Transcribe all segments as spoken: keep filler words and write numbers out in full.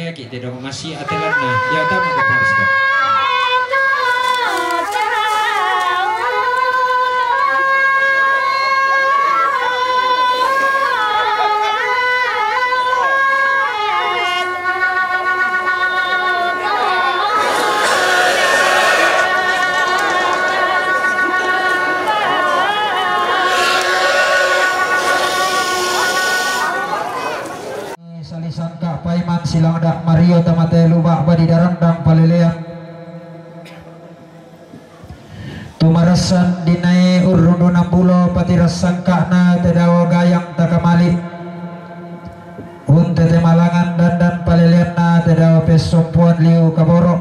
Ki te dong masi atelanna, ya tama ko pariska. Salisangka paiman silangda Mario tamate luba badi darandang palelean. Tumarassan dinae urrunduna bulo patirassangka'na te dao gayang takamali. Untete malangan dandan paleleanna te dao pessompoan liu kaboro.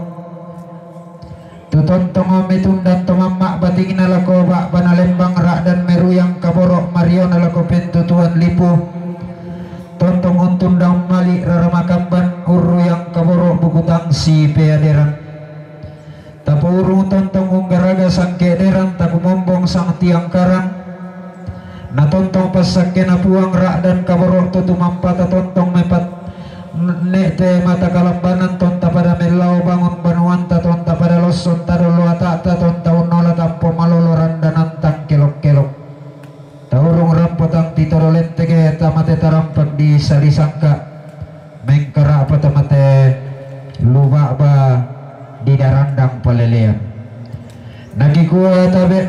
Tu tontong mitundang to mamma batingna lako ba'bana lembang ra'dan meruyang kaboro mariona lako pentutuan lipu. Tontong untundang mali rara makamban urruyang kaboro buku tangsi peaderan. Tapourung tontong unggaraga sangke'deran takumombong sang tiangkaran. Na tontong passakkena Puang ra'dan kaboro to tumampata tontong mepat ne'te mata kalambanan tonta pada mellao bangun banuanta tonta pada losson tadollo ata'ta tonta unnola tampo malolo randanan tangkelok-kelok. Taurung rampo tang titoro letteke tamate tarampak di salisangka. Mengkara'pa tamate luba'ba di darandang palelean. Nakikua tabe'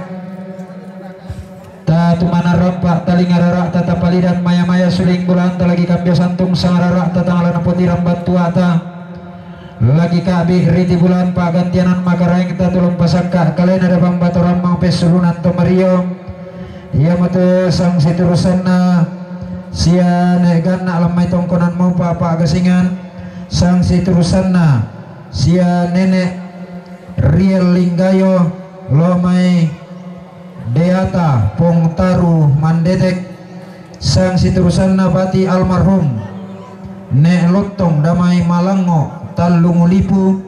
ta tumana rampa talinga rara'ta tapalidan maya-maya suling bulaanta lagi kambio santung sangarara'ta tangala napotirang battua'ta. Lagi ka'bi riti bulaan pa'gantianan makaraengta tulung pasakka kalena dapang batorammang pessulunan to mario. Iamoto sang siturusanna sia ne' ganna' lammai tongkonan maupa pa'gasingan, sang siturusanna sia nene' Riel Linggayo lo mai Deata Pong Taru Mandetek, sang siturusanna pati almarhum ne' Lottong damai Malangngo Tallungu Lipu,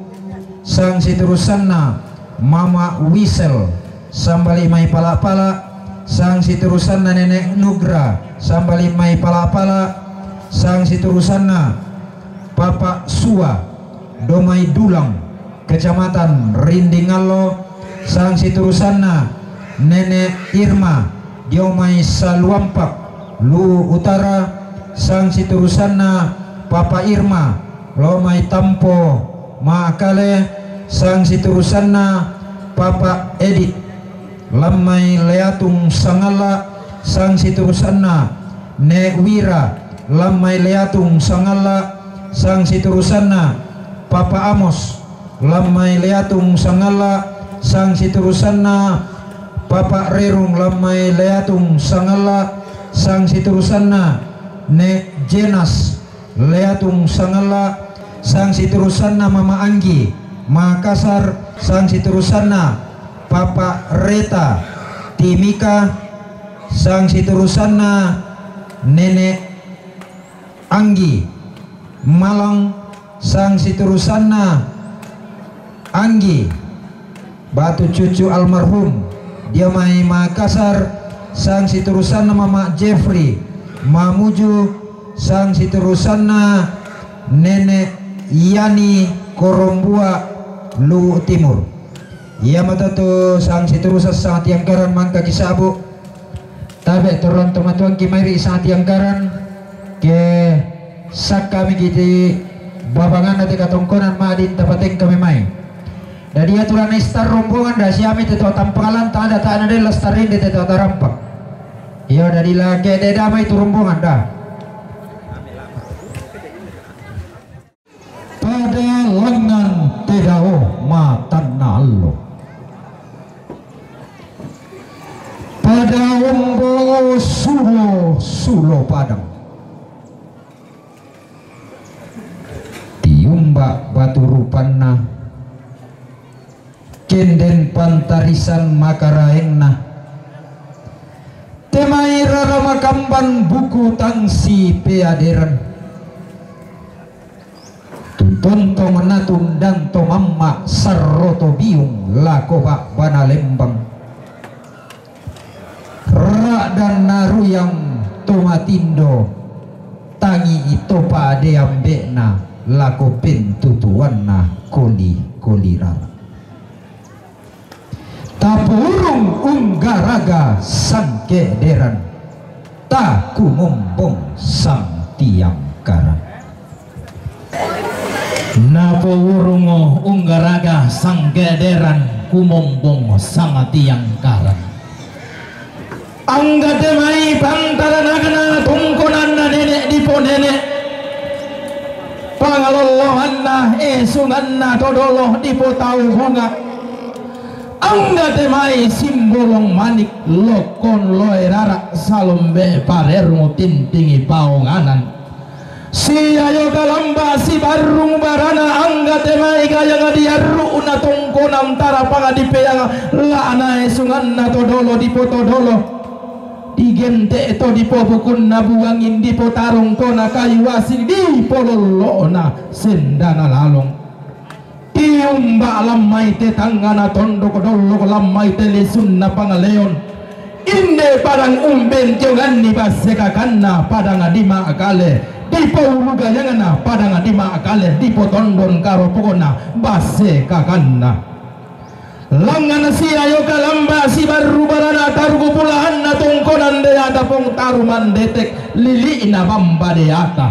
sang siturusanna Mama Wisel sambali mai Pala-pala, sang siturusanna nene' Nugra sambali mai Pala-pala, sang siturusanna Papa Sua domai Dulang, Kecamatan Rindingallo, sang siturusanna nene' Irma dio mai Saluampak, Luwu Utara, sang siturusanna Papa Irma lo mai Tampo Makale, sang siturusanna Papa Edit lammai Leatung Sangalla, sang siturusanna ne' Wira lammai Leatung Sangalla, sang siturusanna Papa Amos lammai Leatung Sangalla, sang siturusanna Papa Rerung lammai Leatung Sangalla, sang siturusanna ne' Jenas Leatung Sangalla, sang siturusanna Mama Anggi Makassar, sang siturusanna Papa Reta Timika, sang siturusanna nene' Anggi Malang, sang siturusanna Anggi batu cucu almarhum dio mai Makassar, sang siturusanna Mama Jeffrey Mamuju, sang siturusanna nene' Yani Korombua Luwu Timur. Iamoto tu sang siturusan sang tiangkaran mangkaki sabu. Tabe' torong tomatuangki mai ri sang tiangkaran, ke sakkami kiti babanganna te katongkonan ma'din tapatengkami mai. Dadi aturanna istar rombongan da siami te to tampangalanta ada ta'na della starinde te to tarampak. Iyo dadi lake de damai tu rombongan da. Pada lengngan te dao matanna allo. Pada ombo sulo-sulo padang. Tiumba batu rupanna. Kenden pantarisan makaraengna. Te mai rara makamban buku tangsi peaderan. Tu tontong natundang to mamma sarro to biung lako ba'bana lembang. Ra'dan naruyang to matindo tangi'i to pade ambe'na. lako pentutuanna koli-koli rara. Tapourung unggaraga sangkederan, takumombong sangtiangkaran. Napourung unggaraga sangkederan, kumombong sangtiangkaran. Angga te mai pantaranagana tongkonanna nene' diponene', pangalolloanna esunganna to dolo dipotau bunga. Angga te mai simbolong manik, lokkon loe rara, salombe parermu tintingi paonganan. Siayo kalamba sibarrung barana, angga te mai gayang diarru'na tongkonan tarapang dipeang la'na esunganna to dolo dipotodolo. Digente' to dipobukunna buangin, dipotarung tona kayu asing, dipolollo'na sendana lalong. Tiumba' lammai te tangngana tondok dollok, lammai te lisunna pangaleon. Inde padang umbentionganni basse kakanna padang dima'kale, dipoulu gayangna padang dima'kale, dipotondon karopokna basse kakanna. Langngana siayo kalamba sibarru barana tarugu pulahanna tongkonan deata pong taru mandetek lili'na bamba deata.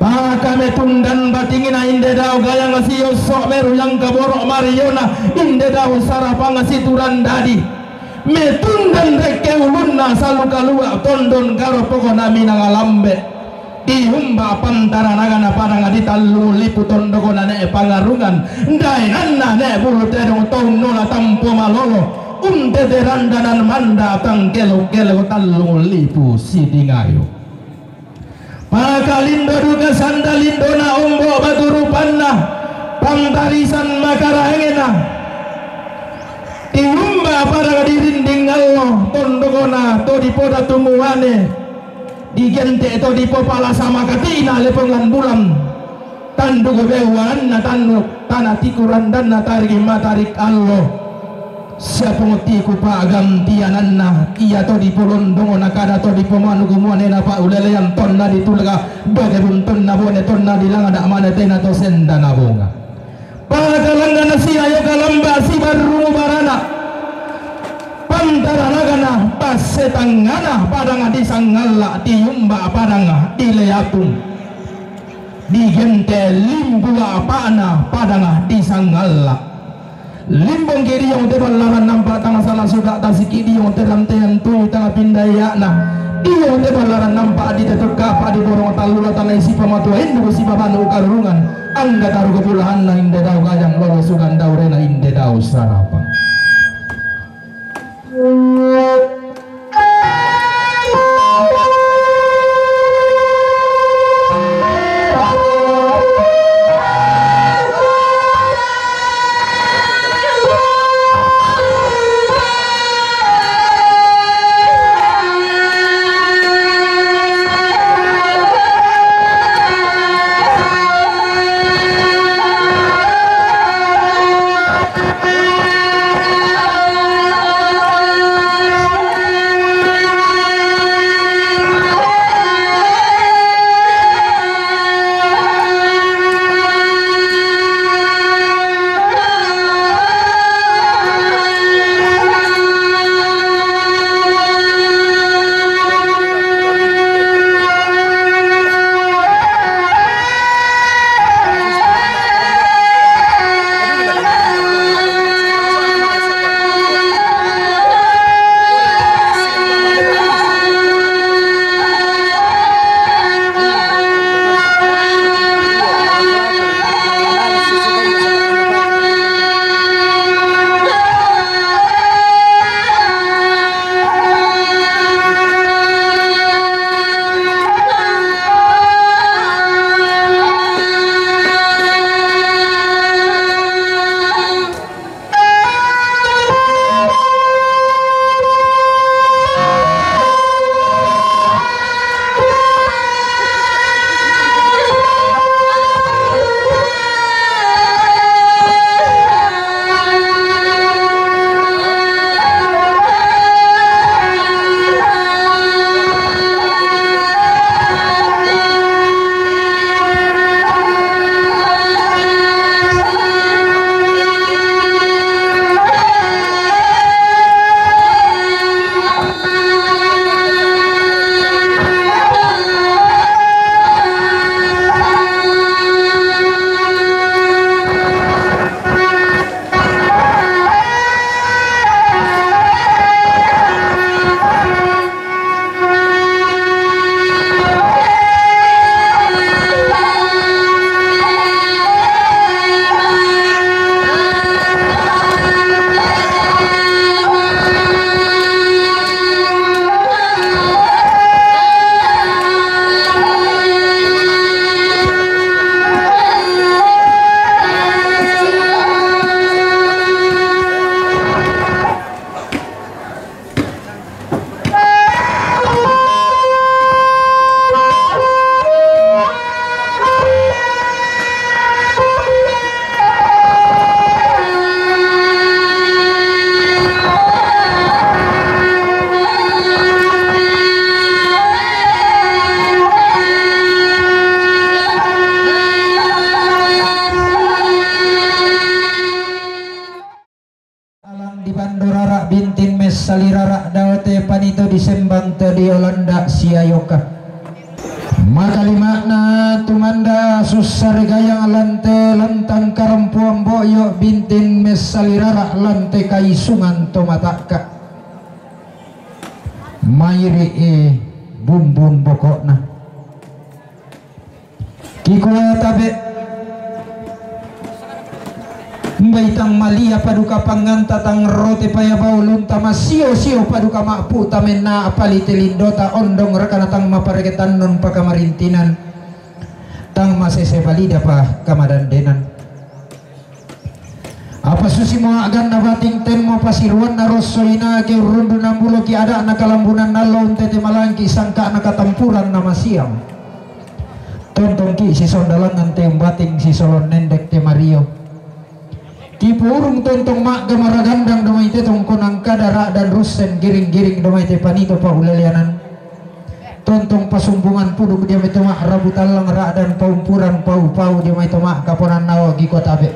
Paka metundan batingna inde dao gayang siosso' meruyang kaboro' mariona, inde dao sarapang siturang dadi. Metundan rekke ulunna salu kalua' tondon karopokna minanga lambe. Tiumba' pantaranagana padang ditallung lipu tondokna ne' pangarungan, daenanna ne' bulu tedong, tounnona tampo malolo, untete randanan manda tangkelo-kelo tallung lipu sidingayo. Pakalindo duka sanda lindona ombo' batu rupanna, pantarisan makaraengena. Tiumba' padang dirinding allo tondokna to dipodatu muane, digente' to dipopalasa makati'na lepongan bulan. Tanduk beuananna tanduk tana tiku randanna tarik matarik allo. Sia pong tiku pa'gantiananna, iato dipolondong nakada to dipomanuku muanena pa'ulelean tonna ditulga doge buntonna bone tonna dilangada' mane tena to sendana bonga. Pakalangngana siayo kalamba sibarru barana, pantaranagana basse tangngana padang disangalla, tiumba' padang dileatung. Digente' limbu apa'na padang disangalla. Limbongki' diong te ballaran nampa' tang sala suda' tasiki' diong te rantean tuyu tang pinda ia'na. Diong te ballaran nampa' ditetukka apa' diborong tallu la tana isi pamatua indu' sipabanu karurungan. Angga tarugu pulahanna inde dao gayang lolo sugan daurena inde dao sarapang. Salirara' dao te panito disembang te dio landa' siayoka. Makalima'na tumanda' sussare gayang lan te lantang karampoan bo'yo' bintin messalirara' lan te kaisungan to mata'ka'. Mairi'i bumbun boko'na. Kikua tabe', mbai tang malia paduka pangnganta, tang rote paya baulunta, masio-sio paduka ma'pu'ta menna' pali te lindota, ondong rakana tang mapareke tannon pakamarintinan, tang masese balidapa kamadandenan. Apa susimo a'ganna bating, temmo pasiruanna rosso inake, urrundu nambuloki ada'na kalambunan allo, untete malangki sangka'na katampuran namasiang. Tontongki sisondalangan te umbating, sisolon nendek te mario. Kipuurung tontong ma'ga maragandang domai te tongkonan kada ra'dan russen giring-giring domai te panito pauleleanan. Tontong pasumbungan puduk dio mai to ma'rabu tallang ra'dan paumpuran pau-pau dio mai to ma'kaponan nao gi kotabe.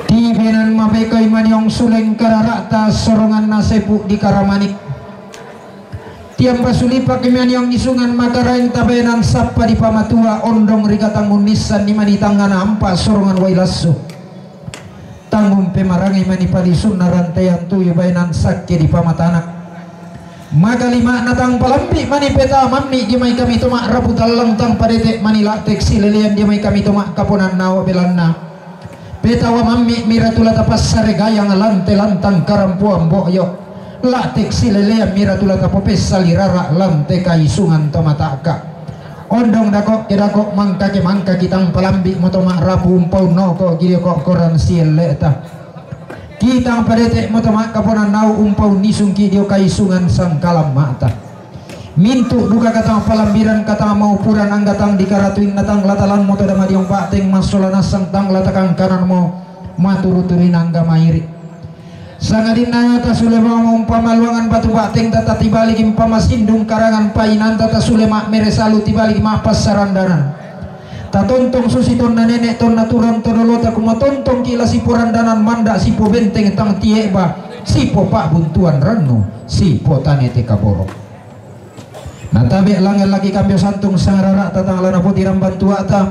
Tibenan mabekoi maniong suleng karara'ta soronganna sepu di karamanik. Tiamba sulipak maniong isungan makaraeng tabenan sappa di pamatua ondong ri katang unnissan ni mani tangngana ampa sorongan wai lassu. Tang umpemarangai mani palisunna rantean tuyu baenan sakke di pamatanak. Makalima'na tang palambi' mani peta mammi' dio mai kami to ma'rabu tallang, tang padete' mani la'tek silelean dio mai kami to ma'kaponan nao belanna. Petawa mammi' mira tu la tapassare gayang lan te lantang karampoan bo'yo'. La'tek silelean mira tu la tapopessalirara' lan te kaisungan to mata'ka. Ondong dako' ke dako' mangka ke mangka ki tang palambi' mo to ma'rabu umpaunno ko' gi dio ko'koran sielle'ta. Ki tang padete' mo to ma'kaponan nao umpaunnisungki dio kaisungan sangkalamma'ta. Mintu' duka katang palambiran katang maupuran angga tang dikaratuin na tang latalan mo to damadiong ba'teng massola nassang tang latakangkanan mo maturu-turuin angga mairi'. Sangadinna tasule maumpama luangan batu ba'tengta tatibaligi umpama sindung karangan painanta tasule ma'mere salu tibaligi ma'passarandanan. Tatontong susi tonna nene' tonna turang to dolota kumatontongki' la siporandanan manda' sipobenteng tang tie'ba sipopa'buntuan rannu sipotane te kaboro'. Natabe' langngan lagi kambio santung sangrara'ta tang la napotirang bantua'ta.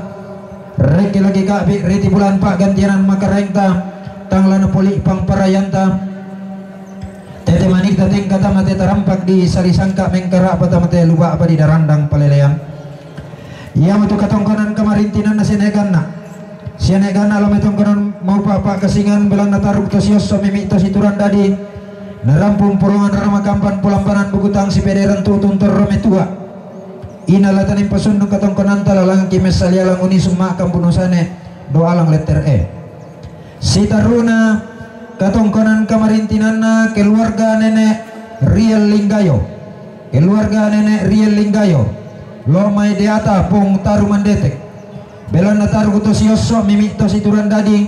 Rekke lagi ka'bi' riti bulan pa'gantianan makaraengta tang la napoli'pang parayanta. Tete manikta tengka tama te tarampak di salisangka' mengkara'pa tama te luba'pa di darandang palelean. Iamotu katongkonan kamarintinanna siane'ganna. Siane'ganna la metongkonan maupa' pa'kasingan belanna taruk to siosso mimi' to siturang dadi. Narampung porongan rara makampan polambanan bukutang sipederan tu'tun torro metua. Inna la tanaing pasundung katongkonanta la langngaki messalialang unisung ma'kambunusane do alang letter E. Sitarru'na katongkonan kamarintinanna keluarga nene' Riel Linggayo. Keluarga nene' Riel Linggayo. Lo' mai deata pong taru mandetek. Belanna taruk to siosso mimi' to siturang dadi,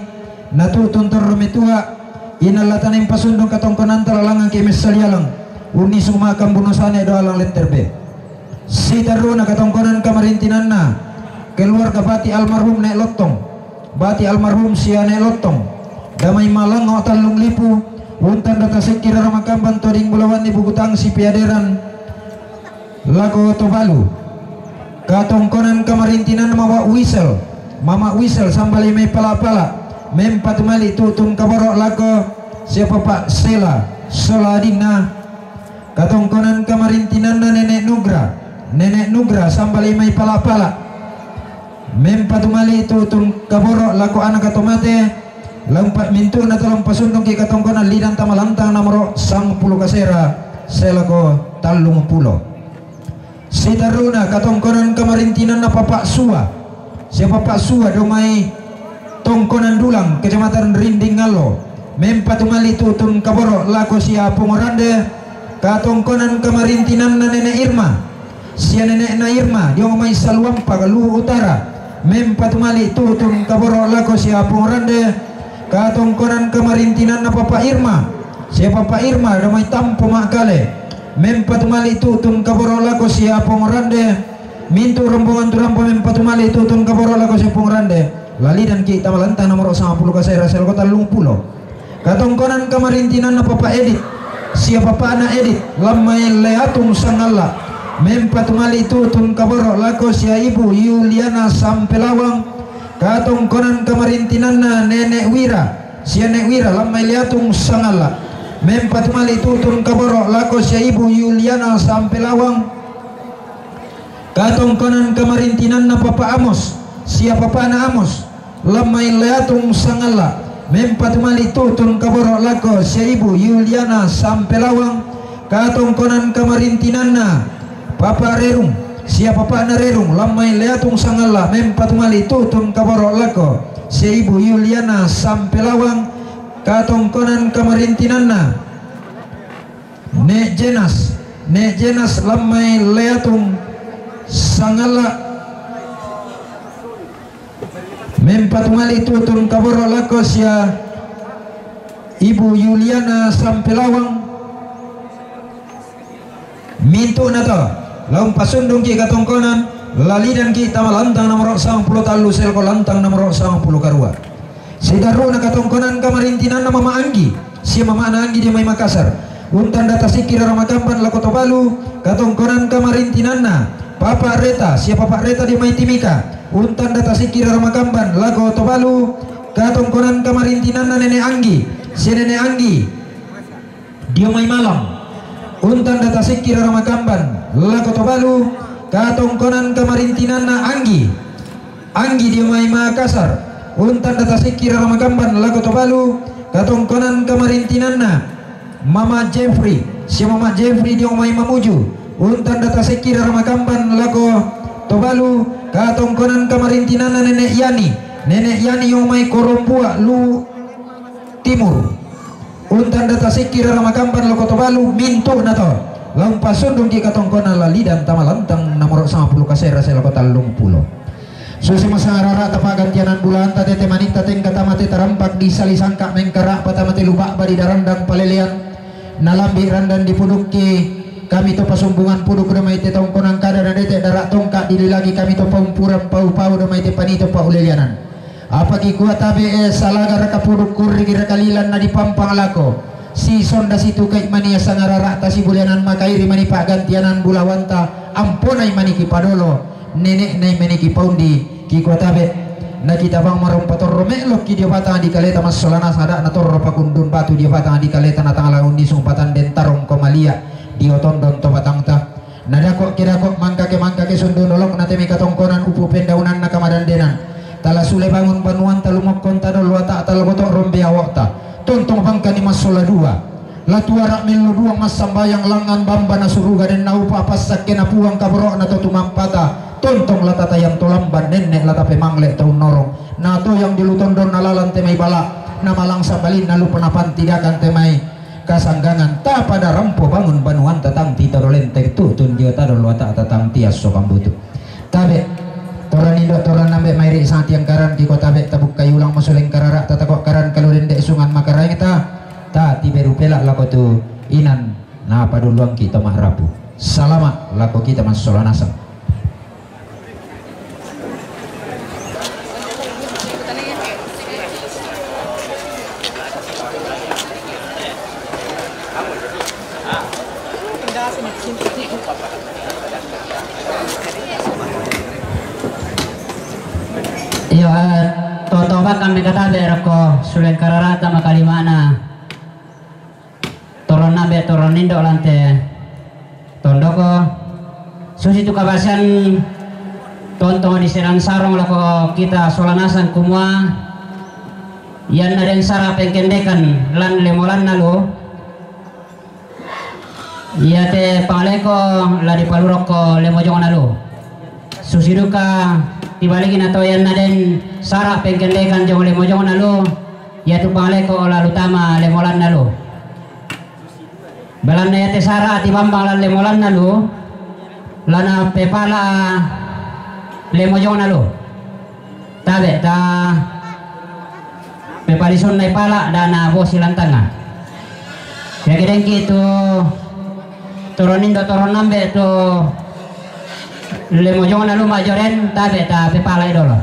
natu'tun torro metua, inna la tanaing pasundung katongkonanta la langngaki messalialang, unnisung ma'kambunusane do alang letter B. Sitarru'na katongkonan kamarintinanna keluarga bati' almarhum Ne' Lottong, bati' almarhum sia Ne' Lottong, damai malangngo tallung lipu, untanda tasekki rara makamban to ding bulawanni bukutang sipeaderan lako to balu. Katongkonan kamarintinanna Mama' Wisel, Mama' Wisel sambali mai pala'-pala', mempatumali tu'tun kaboro' lako sia Papa' Sela sola adinna. Katongkonan kamarintinanna Nene' Nugra, Nene' Nugra sambali mai pala'-pala', mempatumali tu'tun kaboro' lako anaka to mate. Lampa' mintu'na tolong pasundungki' katongkonan lidan tama lantang nomoro sangpulo kasera sae lako tallung pulo. Sitarru'na katongkonan kamarintinanna Papa' Sua, sia Papa' Sua do mai Tongkonan Dulang, Kecamatan Rinding Ngallo, mempatumali tu'tun kaboro' lako sia Pongorande. Katongkonan kamarintinanna Nene' Irma, sia nene'na Irma, dio mai Saluampa, Luwu Utara, mempatumali tu'tun kaboro' lako sia Pongorande. Katongkonan kamarintinanna Papa' Irma, sia Papa' Irma do mai Tampo Ma'kale, mempatumali tu'tun kaboro' lako sia Pongorande. Mintu' rombongan turampa mempatumali tu'tun kaboro' lako sia Pongorande. La lidanki' tama lantang nomoro sangpulo kasera sae lako tallung pulo. Katongkonan kamarintinanna Papa Edit, sia papa'na Edit, lammai Leatung Sangalla, mempatumali tutun kaboro' lako sia Ibu Yuliana Sampelawang. Katongkonan kamarintinanna Nenek Wira, sia Nek Wira, lammai Leatung Sangalla, mempatumali tutun kaboro' lako sia Ibu Yuliana Sampelawang. Katongkonan kamarintinanna Papa Amos, sia papa'na Amos, lammai Leatung Sangalla, mempatumali tutun kaboro' lako sia Ibu Yuliana Sampelawang. Katongkonan kamarintinanna Papa Rerung, sia papa'na Rerung, lammai Leatung Sangalla, mempatumali tutun kaboro' lako sia Ibu Yuliana Sampelawang. Katongkonan kamarintinanna Nek Jenas, Nek Jenas, lammai Leatung Sangalla, mempatumali tutun kaboro' lako sia Ibu Yuliana Sampelawang. Mintu'na to, la umpasundungki' katongkonan, la lidanki' tama lantang nomoro' sangpulo tallu selko lantang nomoro' sangpulo karua. Sitarru'na katongkonan kamarintinanna Mama Anggi, sia mama'na Anggi dio mai Makassar. Untanda tasikki' rara makamban lako Tobalu. Katongkonan kamarintinanna Papa Reta, sia Papa Reta dio mai Timika. Untanda tasikki' rara makamban lako Tobalu. Katongkonan kamarintinanna Nenek Anggi, sia Nenek Anggi dio mai Malang. Untanda tasikki' rara makamban lako Tobalu. Katongkonan kamarintinanna Anggi, Anggi dio mai Makassar. Untanda tasikki' rara makamban lako Tobalu. Katongkonan kamarintinanna Mama Jeffrey, sia Mama Jeffrey dio mai Mamuju. Untanda tasikki' rara makamban lako Tobalu. Katongkonan kamarintinanna Nenek Yani, Nenek Yani dio mai Korombua, Luwu Timur. Untanda tasikki' rara makamban lako Tobalu. Mintu'na to, la umpasundungki' katongkonan, la lidan tama lantang nomoro' sangpulo kasera selko tallumpulo. Susi masangarara'ta pa'gantianan bulanta, tete manitta tengka tama te tarampak di sali sangka', mengkara'pa tama te luba'ba di darandang palelean, nalambi' randang di pudukki. Kami to pasumbungan puduk dio mai te tongkonan kada, na dete dara' tongka' dililagi, kami to paumpuran pau-pau dio mai te panito pauleleanan. Apa kikua tabe', e, salagaraka puduk, kurrigiraka lilan na dipampang lako. Sisonda situkai mani sangarara'ta sibuleanan, makairi mani pa'gantianan bulawanta, amponai mani kipadolo, nene'nai mani kipaundi, kikua tabe'. Na kitabang marompa torro, me'lokki dio batang dikaleta massola nasang, ada'na torro pakundun batu dio batang dikaleta, na tang la unnisung patanden tarongko malia dio tondon to batangta. Nadako' ke dako', mangka ke mangka ke, sundu nolokna te mai katongkonan, upu' pendaunanna kamadandenan. Tala sule bangun banuanta, lumokkon tadollo ata'ta, la boto' rombe awo'ta. Tontong bangkani massola dua. La tuara' mello duang massambayang, langngan bambana suruga, denna upa' passakkena Puang kaboro'na to tumampata. Tontong la tatayang to lamban, nenne' la tapemangle' to unnorong. Natoyang di lu tondonna lalan te mai bala', namalangsa' balinna lu panapantidakan te mai kasanggangan, tapada rampo bangun banuanta, tang titodo lenteng tu'tun dio tadollo ata'ta, tang tiasso kambutu. Tabe', toran indo', toran ambe', mairi' sangtiang karan kiko tabe', tabukkai ulang masuleng karara'ta, tako' karan kalu dende' sungan makaraengta, ta tiberu pela' lako tu inan napaduluangki to ma'rapu. Salama' lako kita massola nasang. Iyo, eh, to-, toba kami katabe' rokko suleng karara'ta makalimana. Toron ambe', toron indo' lan te tondoko. Susitu kabasean tontong diselang sarong lako kita sola nasang kumua, ianna den sara' pengkendekan lan lemolanna lu, iate pangaleko la dipalurokko lemojongna lu. Susi duka tibalikna to, ianna den sara' pengkendekan jong lemojongna lu, iatu pangaleko la lutama lemolanna lu. Belanna iate sara' tibambang lan lemolanna lu, la napepala' lemojongna lu. Tabe' ta pepalisonnai pala' dana bosi lantanga. Yake dengki tu toron indo' toron ambe' tu lemojongna lu majoren, tabe' ta pepala'i dolo.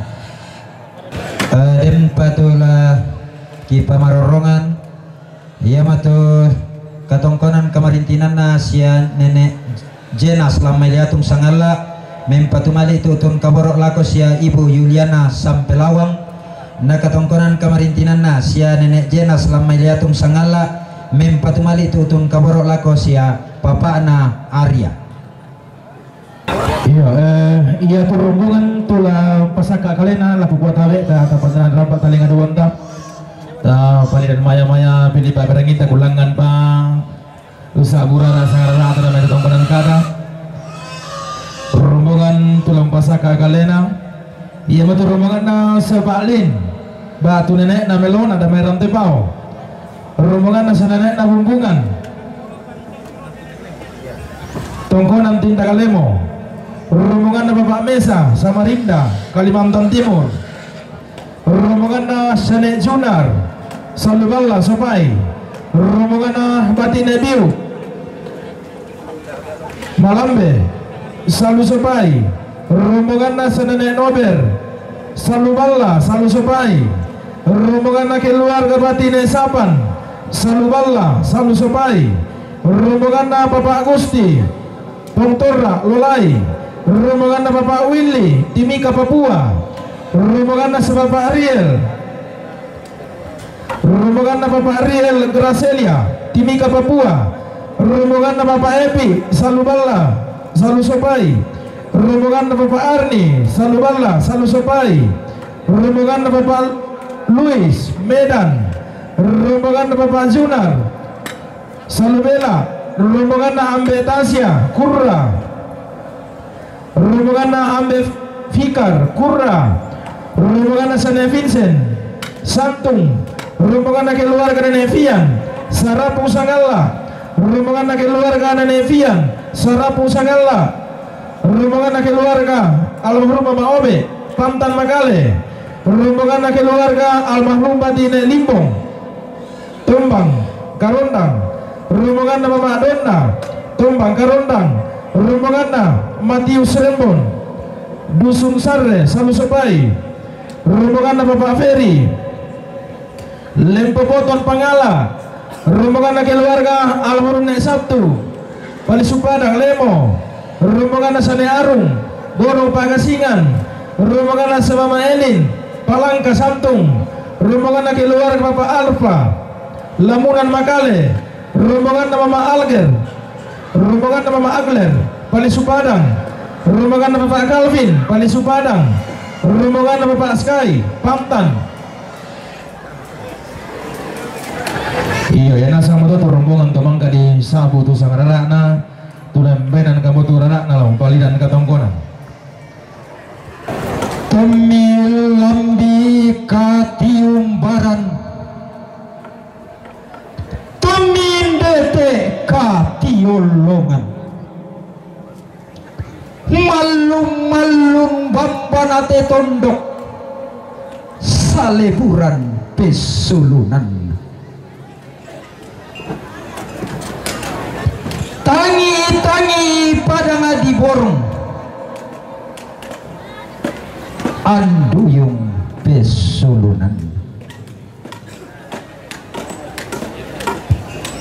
Eh, dempa tu la kipamarorrongan, Iamatu katongkonan kamarintinanna sia Nenek Jenas Lammai Liatung Sangalla, mempatumali tu'tun kaboro' lako sia Ibu Yuliana Sampelawang, na katongkonan kamarintinanna sia Nenek Jenas Lammai Liatung Sangalla, mempatumali tu'tun kaboro' lako sia papa'na Arya. Iya, eh, iya tu rombongan tu la pasaka kalena la kukua tabe ta, ta pandan ramba talenga duanta. Ta palidan maya-maya pili pa berengita kulangan pa. Usa gurara sarara ta dame tongkonan kata. Rombongan tu la pasaka kalena. Iya matu rombongan na sebalin. Batu nenek na melona dame rante pao. Rombongan na senenek na bumbungan. Tongkonan Tinta Kalemo. Rombonganna Bapak Mesa, Samarinda, Kalimantan Timur. Rombonganna Sene Junar, Saluballa Sopai. Rombonganna Batine Biu, Malambe, Salu Sopai. Rombonganna Senene Nober, Saluballa, Salu Sopai. Rombonganna keluarga Batine Sapan, Saluballa, Salu Sopai. Rombonganna Bapak Gusti, Pontorra, Lolai. Rombonganna Bapak Willy, Timika, Papua. Rombonganna Bapak Riel. Rombonganna Bapak Riel, Gracelia, Timika, Papua. Rombonganna Bapak Epi, Saluballa, Salu Sopai. Rombonganna Bapak Arni, Saluballa, Salu Sopai. Rombonganna Bapak Luis, Medan. Rombonganna Bapak Junar, Salubela. Rombonganna Ambe Tasya, Kurra. Rombonganna Ambe Fikar, Kurra. Rombonganna Sane Vincent, Santung. Rombonganna keluarga Nenek Fian, Sarapu Sangalla. Rombonganna keluarga Nenek Fian, Sarapu Sangalla. Rombonganna keluarga almarhum Mama Obe, Pantan Makale. Rombonganna keluarga almarhum Batine Limbong, Tombang, Karondang. Rombonganna Mama Donna, Tombang, Karondang. Rombonganna Matius Rembon, Dusun Sarre, Salu Sopai. Rombonganna Bapak Ferry, Lempo Poton Pangala. Rombonganna keluarga almarhum Nek Sabtu, Palisu Padang, Lemo. Rombonganna Sane Arung, Bono Pagasingan. Rombonganna Samama Elin, Palangka, Santung. Rombonganna keluarga Bapak Alfa, Lamunan, Makale. Rombonganna Mama Alger. Rombonganna Mama Agler, Palisu Padang. Rombonganna Bapak Calvin, Palisu Padang. Rombonganna Bapak Sky, Pantan. Iya, ya nasang matu tu rombongan tu mangka di sabu tu sangarara'na, tu lembenan kamu tu rara'na lao palidan katongkonan. Tommi lambi katiumbaran, tommi ndete katiolongan. Mallung-mallung bambana te tondok, saleburan pessulunan. Tangi-tangi padang di borong, anduyung pessulunan.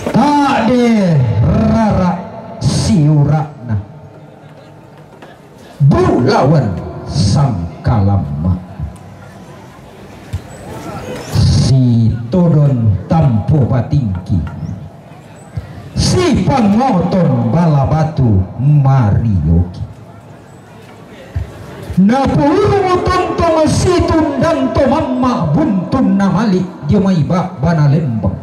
Ta'de rara siura'na, bulawan sangkalamma. Sitodon tampo batingki, sipangoton bala batu marioki. Napourung tontong situndan to mamma buntunna mali dio mai ba'bana lembang.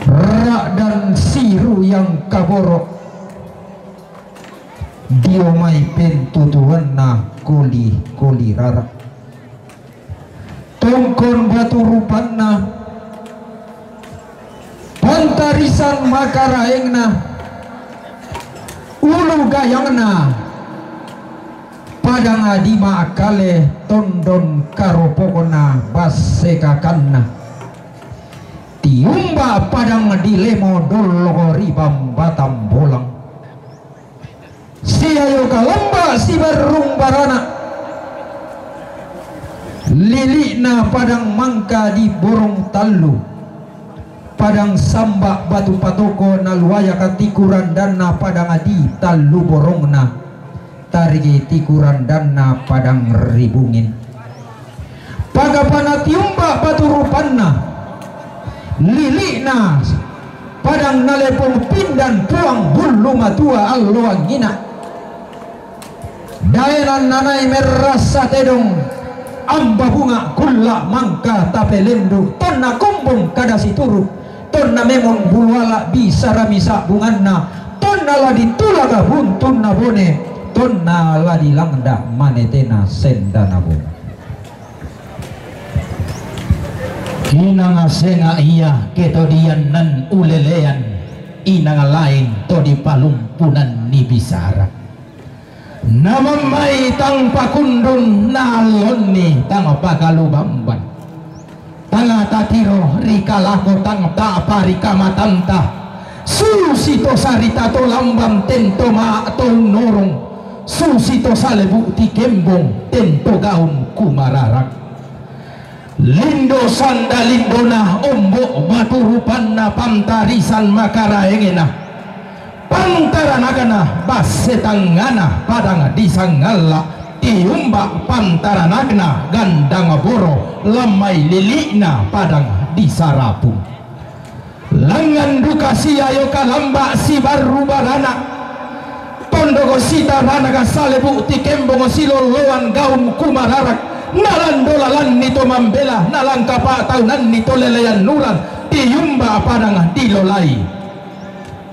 Ra'dan siruyang kaboro dio mai pentutuanna koli-koli rara. Tongkon batu rupanna, pantarisan makaraengna, ulu gayangna, padang di Makale tondon karopokna bassekakanna. Tiumba padang di Lemo dollo ri Bambatang Bolang. Siayo kalamba sibarrung barana. Lili'na padang mangka di Borong Tallu. Padang Samba' Batu Patoko, naluaya ka Tiku Randanna Padang Adi, tallu borongna tarigi Tiku Randanna Padang Ribungin. Pagapana Tiumba' Batu Rupanna, lili'na Padang Nalepong Pindan Puang Bullu Matua alloangina. Daenan nanai merrassa tedong, amba bunga' kulla' mangka tapelendu', tonna kombong kada situru', tonna memong buluala' bisara misa' bunganna, tonna la ditulaga buntunna bone, tonna la dilangda' manetena sendana bone. Inang senga' ia ke to diannan ulelean, inang laeng to dipalumpunanni bisara. Namammai tang pakundun, naallonni tang pakalubamban. Tang tatiro ri kalako, tang ta'pa ri kamatanta. Susito sarita to lambang, ten to ma' to unnorong. Susito salebu' tikembong, ten to gaum kumararak. Lindo sanda lindona, ombo' batu rupanna, pantarisan makaraengena, pantaranakna basse tangngana padang disangalla', Tiumba' pantaranakna gandang boro, lan mai lili'na padang disarapung. Langngan duka siayo kalamba' sibarru barana', tondoko sitarana ka salebu' tikembong silolloan gaum kumararak, nalandola lanni to mambela, nalangka pa'taunanni to lelean uran, Tiumba' padang dilolai,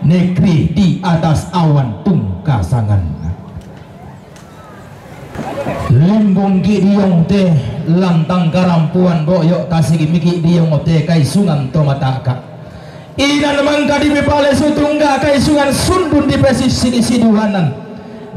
negeri di atas awan tungkasanganna. Limbungki' diong te lantang karampuan boyo', tasigimiki' diong te kaisungan to mata'ka'. Inan mangka dipipalesu tungga' kaisungan, sundun dipesissidi siduanan.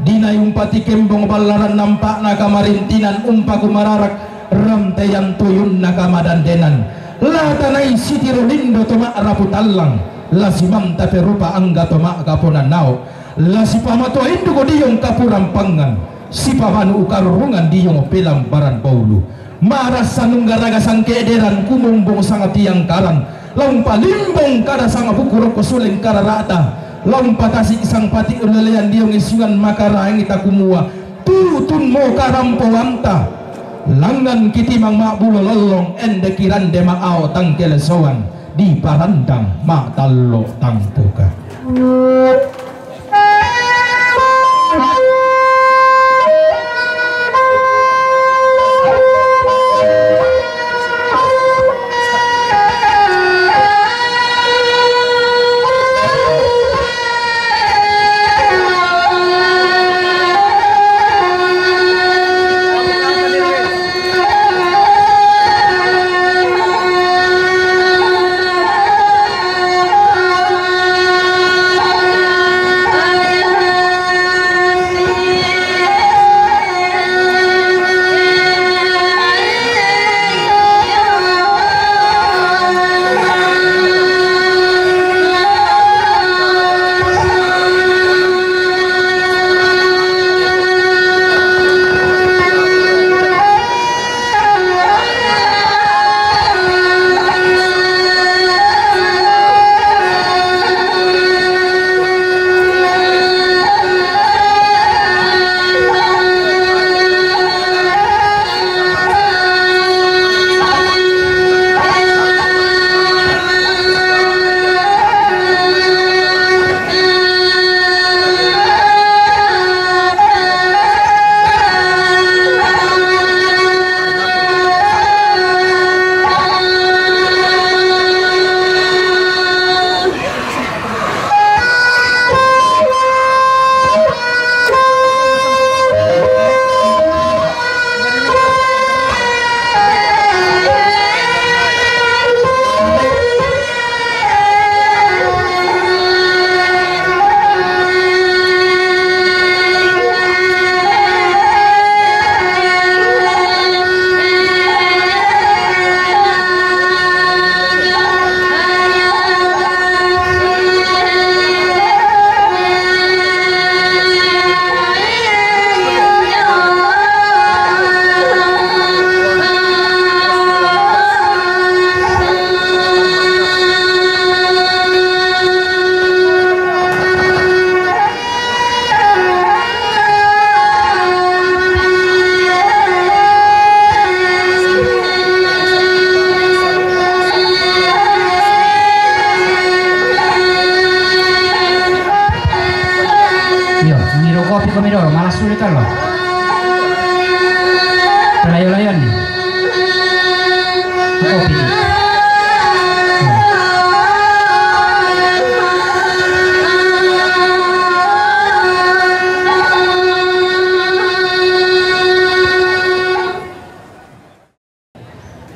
Dinai umpatikembong ballaran nampa'na kamarintinan, umpakumararak rantean tuyunna kamadandenan. La tanai sitiro lindo to ma'rapu tallang, la simanta perupa angga to ma'kaponan nao'. La sipamatoa induko diong kapurampangan, sipabanu' karurungan diong pelambaran baulu. Marassa nunggaraga sangke'deran, kumombong sangtiangkaran, la umpalimbong kada sangabuku rokko suleng karara'ta, la umpatasi' sangpati' ulelean diong isungan makaraengi takumua, tutunmo karampoanta. Langngan kitimang ma'bulo lollong, endeki rande ma'ao tangkelesoan, diparandang ma'tallo tangpuka.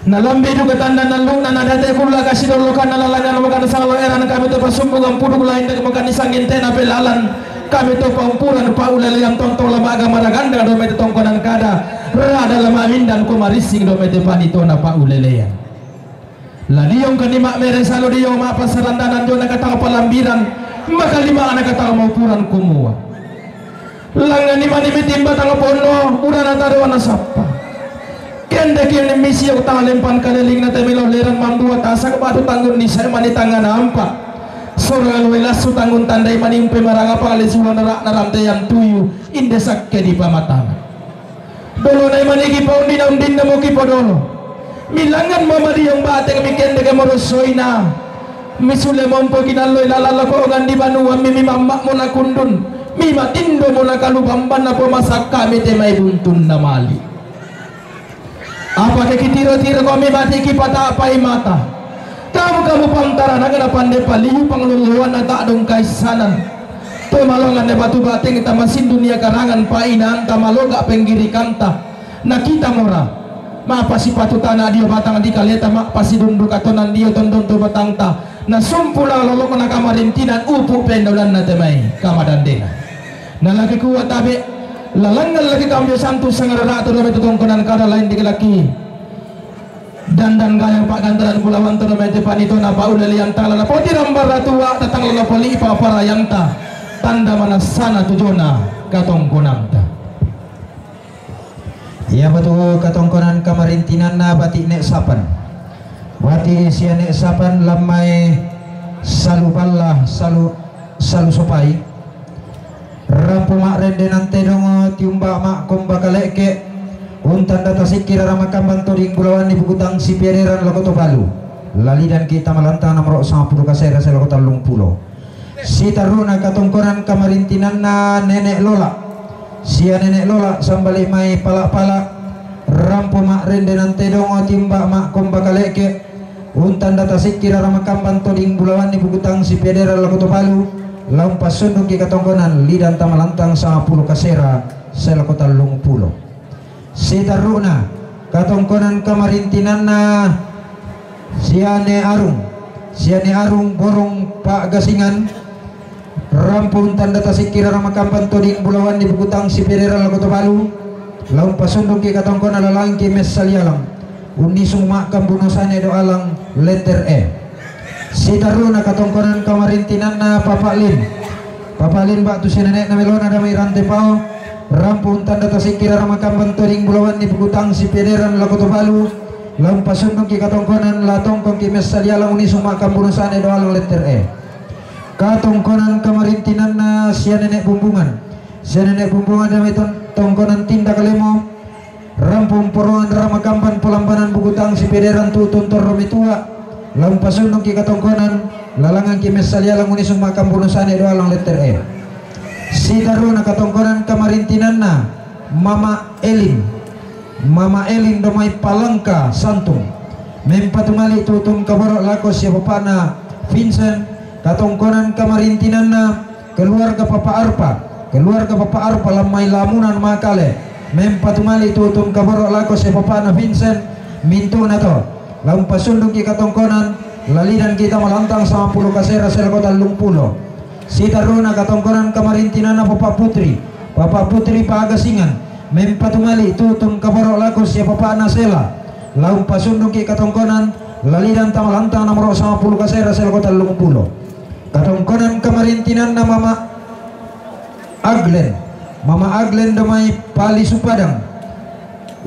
Nalambi duka tanda nallu'na nadate kulla kasidollokanna lalangan makan sanglo eran kami to pasumbugan puduk lain dek makan sangin tena pelalan kami to paumpuran paulelean tontong lamaga maraganda do mete tongkonan kada rada lama mindan kumarissing do mete panitona paulelean. Ladiong kanima mere salo diong ma pasarandanan jona katang palambiran maka lima anak katang maupuran kumua. Langani mani mitimba tanga ponno urana taro ana sappa. Kende kini misi tanga lempan kaleling na temelo leran mambuat asak batu tanggun ni saya mani tangana ampa. Sorang alwe lasu tanggun tandai mani umpe maranga pale suwana rak naramte yang tuyu inde sakke di pamatana. Dolo nai maniki paundina undinna moki podolo. Milangan mama diong bateng mikende ke morosoina. Misule mompo kinalloi lalala ko ongan di banua mimi mamma mona kundun. Mima tindo mona kalu bamban na pomasak kami te mai buntun na mali. Apa ke kitiro-tiro ko mi mati kipata apai mata. Kamu kamu pantara nagana pande paliu pangluluan na tak dong kaisanan. Pemalongan ne batu bateng tamasin dunia karangan painang tamaloga penggirikanta. Na kita mora. Ma pasi patu tanah dio batang di kaleta ma pasi dundu katonan dio tondon tu batangta. Na sumpula lolok na kamarintinan upu pendolan na temai kamadandena. Na laki kuat tabe lalangan laki kambio santu sangarara tu dobe tutongkonan kada lain di laki. Dandan gayang pak gantaran bulawan tu dobe te panito na paulelian tala na poti rambar ratua tatang lolo poli paparayanta tanda manasana tujona katongkonanta. Ia batu katongkonan kamarintinanna bati nek sapan. Bati sia nek sapan lammai salu balla salu salu sopai. Rampo ma rende nante dongo tiumba ma komba kaleke. Untanda tasikki rara makamban toding bulawan ni bukutang sipiaderan lako to balu. Lalidan kita malantang nomoro sangpulo kasera selako tallung pulo. Sitaruna katongkonan kamarintinanna nenek lola. Sia nenek lola sambali mai pala-pala. Rampo ma rende nante dongo timba ma komba kaleke. Untanda tasikki rara makamban toding bulawan ni bukutang sipiaderan lako to balu. Laung pasundungki katongkonan lidan tamalantang sangpulo kasera selako tallung pulo. Sitaruna katongkonan kamarintinanna siane arung siane arung borong pak gasingan. Rampung tanda tasikki rara makamban toding bulawan ni bukutang sipiaderan lako to balu. Laung pasundungki katongkonan lalangki messalialang. Unnisung ma kambuno sane do alang lenter e. Sitaruna katongkonan kamarintinanna papak lin. Papak lin bak tu sinenekna melona damai rante pao. Rampung tanda tasikki rara makamban toding bulawan ni bukutang sipiaderan lako to balu. Laung pasundungki katongkonan latongkongki messalialang unnisung ma kambuno sane do alang lenter e. Katongkonan kamarintinanna sia nenek bumbungan. Sia nenek bumbungan damai tongkonan tinda kalemo. Rampung porongan rara makamban polambanan bukutang sipiaderan tutun torro metua. Laung pasundungki katongkonan lalangangki messalialang unnisung ma kambuno sane do alang lenter e. Sitaruna katongkonan kamarintinanna mama elin. Mama elin domai palangka santung. Mempatumali tutun kaboro lako sia bapakna Vincent. Katongkonan kamarintinanna keluarga papa arpa. Keluarga papa arpa lammai lamunan makale. Mempatumali tutun kaboro lako sia bapakna Vincent. Mintuna to laung pasundungki katongkonan lalidan kita malantang sangpulo kasera selako tallung pulo. Sitaruna katongkonan kamarintinanna papa putri. Papa putri pagasingan. Mempatumali tutun kaboro lako sia bapakna sela. Laung pasundungki katongkonan lalidan tamalantang nomoro sangpulo kasera selako tallung pulo. Katongkonan kamarintinanna mama aglen. Mama aglen domai pali supadang.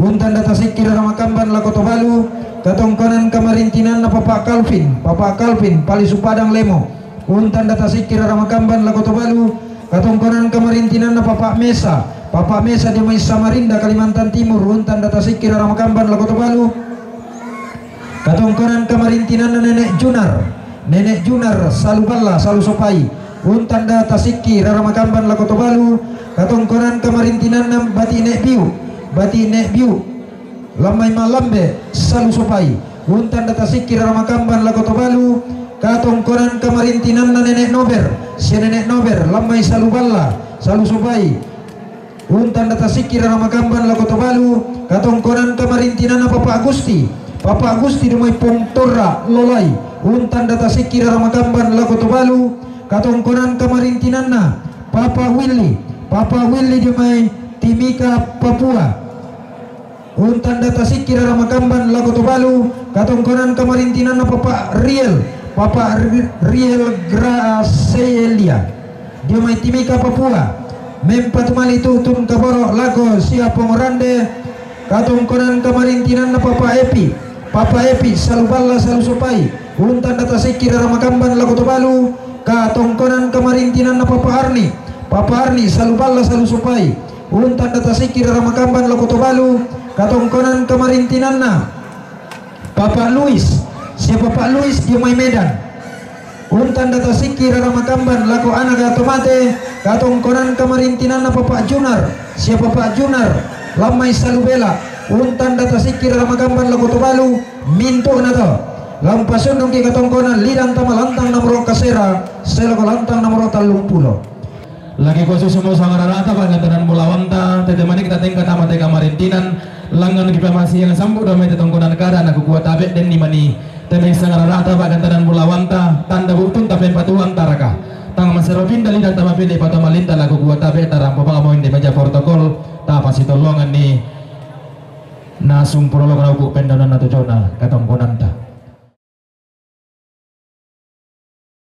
Untanda tasikki rara makamban lako to balu. Katongkonan kamarintinanna papa kalvin papa kalvin pali supadang lemo. Untanda tasikki rara makamban lako to balu. Katongkonan kamarintinanna papa mesa papa mesa domai samarinda kalimantan timur untanda tasikki rara makamban lako to balu. Katongkonan kamarintinanna nenek junar. Nenek junar salu balla salu sopai. Untanda tasikki rara makamban lako to balu. Katongkonan kamarintinanna bati nek biu. Bati nek biu lammai malambe salu sopai. Untanda tasikki rara makamban lako to balu. Katongkonan kamarintinanna nenek nober sia nenek nober lammai salu balla salu sopai. Untanda tasikki rara makamban lako to balu. Katongkonan kamarintinanna papa agusti. Papa Gusti dio mai Pongtorra Lolai, untanda tasikki rara makamban lako Tobalu, katongkonan kamarintinanna Papa Willy, Papa Willy dio mai Timika Papua, untanda tasikki rara makamban lako Tobalu, katongkonan kamarintinanna Papa Riel, Papa Ri-, Riel Gracelia dio mai Timika Papua, mempatumali tu'tun kaboro lako sia Pongorande, katongkonan kamarintinanna Papa Epi, Papa Epi Saluballa Salusopai, untanda tasikki rara makamban lako Tobalu, katongkonan kamarintinanna Papa Arni, Papa Arni Saluballa Salusopai, untanda tasikki rara makamban lako Tobalu, katongkonan kamarintinanna Papa Luis, sia Papa Luis dio mai Medan, untanda tasikki rara makamban lako Anaga Tomate, katongkonan kamarintinanna Papa Junar, sia Papa Junar Lammai Salubela, untanda tasikki rara makamban lako Tobalu, mintu'na to. Lampasundungki katongkonan Lidan tama lantang nomoro kasera, seloko lantang nomoro tallumpulo. Lagi kuasusumo sangararata pa'gantonan bolawanta, tete mani kita tengka tama te kamarintinan, langngan kipamasiang sambu dao mai te tongkonan kada, nakukua tabe' denni mani te mai sangararata pa'gantonan bolawanta, tanda bu'tunta pempatuanta raka. Tang masero pinda Lidan tama pede patamalinta, nakukua tabe' tarampo pa'moin di meja protokol, tapasitolonganni nasumpulo loko nauku pendaunanna tojona katongkonanta.